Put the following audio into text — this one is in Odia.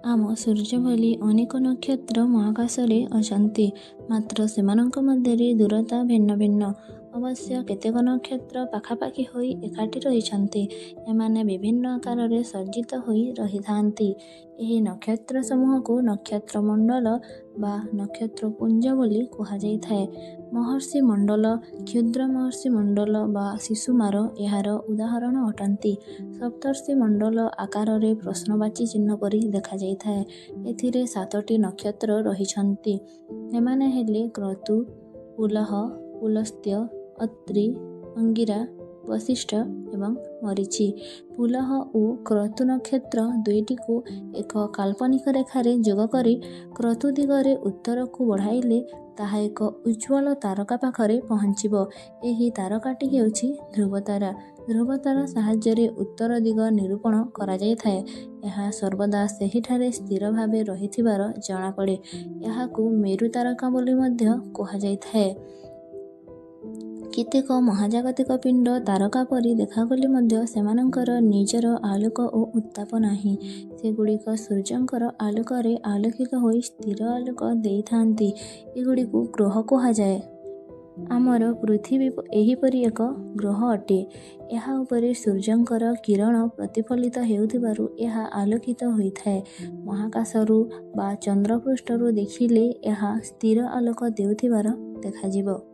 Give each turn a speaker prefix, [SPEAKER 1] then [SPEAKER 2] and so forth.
[SPEAKER 1] ଆମ ସୂର୍ଯ୍ୟ ଭଳି ଅନେକ ନକ୍ଷତ୍ର ମହାକାଶରେ ଅଛନ୍ତି। ମାତ୍ର ସେମାନଙ୍କ ମଧ୍ୟରେ ଦୂରତା ଭିନ୍ନ ଭିନ୍ନ। ଅବଶ୍ୟ କେତେକ ନକ୍ଷତ୍ର ପାଖାପାଖି ହୋଇ ଏକାଠି ରହିଛନ୍ତି। ଏମାନେ ବିଭିନ୍ନ ଆକାରରେ ସଜ୍ଜିତ ହୋଇ ରହିଥାନ୍ତି। ଏହି ନକ୍ଷତ୍ରସମୂହକୁ ନକ୍ଷତ୍ରମଣ୍ଡଳ ବା ନକ୍ଷତ୍ରପୁଞ୍ଜ ବୋଲି କୁହାଯାଇଥାଏ। ମହର୍ଷି ମଣ୍ଡଳ, କ୍ଷୁଦ୍ର ମହର୍ଷି ମଣ୍ଡଳ ବା ଶିଶୁମାର ଏହାର ଉଦାହରଣ ଅଟନ୍ତି। ସପ୍ତର୍ଷି ମଣ୍ଡଳ ଆକାରରେ ପ୍ରଶ୍ନବାଚୀ ଚିହ୍ନ ପରି ଦେଖାଯାଇଥାଏ। ଏଥିରେ ସାତଟି ନକ୍ଷତ୍ର ରହିଛନ୍ତି। ଏମାନେ ହେଲେ କ୍ରତୁ, ପୁଲହ, ପୁଲସ୍ତ୍ୟ, ଅତ୍ରି, ଅଙ୍ଗିରା, ବଶିଷ୍ଠ ଏବଂ ମରୀଚି। ପୁଲହ ଓ କ୍ରତୁ ନକ୍ଷତ୍ର ଦୁଇଟିକୁ ଏକ କାଳ୍ପନିକ ରେଖାରେ ଯୋଗ କରି କ୍ରତୁ ଦିଗରେ ଉତ୍ତରକୁ ବଢ଼ାଇଲେ ତାହା ଏକ ଉଜ୍ଜ୍ୱଳ ତାରକା ପାଖରେ ପହଞ୍ଚିବ। ଏହି ତାରକାଟି ହେଉଛି ଧ୍ରୁବତାରା। ଧ୍ରୁବତାରା ସାହାଯ୍ୟରେ ଉତ୍ତର ଦିଗ ନିରୂପଣ କରାଯାଇଥାଏ। ଏହା ସର୍ବଦା ସେହିଠାରେ ସ୍ଥିର ଭାବେ ରହିଥିବାର ଜଣାପଡ଼େ। ଏହାକୁ ମେରୁ ତାରକା ବୋଲି ମଧ୍ୟ କୁହାଯାଇଥାଏ। କେତେକ ମହାଜାଗତିକ ପିଣ୍ଡ ତାରକା ପରି ଦେଖାଗଲେ ମଧ୍ୟ ସେମାନଙ୍କର ନିଜର ଆଲୋକ ଓ ଉତ୍ତାପ ନାହିଁ। ସେଗୁଡ଼ିକ ସୂର୍ଯ୍ୟଙ୍କର ଆଲୋକରେ ଆଲୋକିତ ହୋଇ ସ୍ଥିର ଆଲୋକ ଦେଇଥାନ୍ତି। ଏଗୁଡ଼ିକୁ ଗ୍ରହ କୁହାଯାଏ। ଆମର ପୃଥିବୀ ଏହିପରି ଏକ ଗ୍ରହ ଅଟେ। ଏହା ଉପରେ ସୂର୍ଯ୍ୟଙ୍କର କିରଣ ପ୍ରତିଫଳିତ ହେଉଥିବାରୁ ଏହା ଆଲୋକିତ ହୋଇଥାଏ। ମହାକାଶରୁ ବା ଚନ୍ଦ୍ରପୃଷ୍ଠରୁ ଦେଖିଲେ ଏହା ସ୍ଥିର ଆଲୋକ ଦେଉଥିବାର ଦେଖାଯିବ।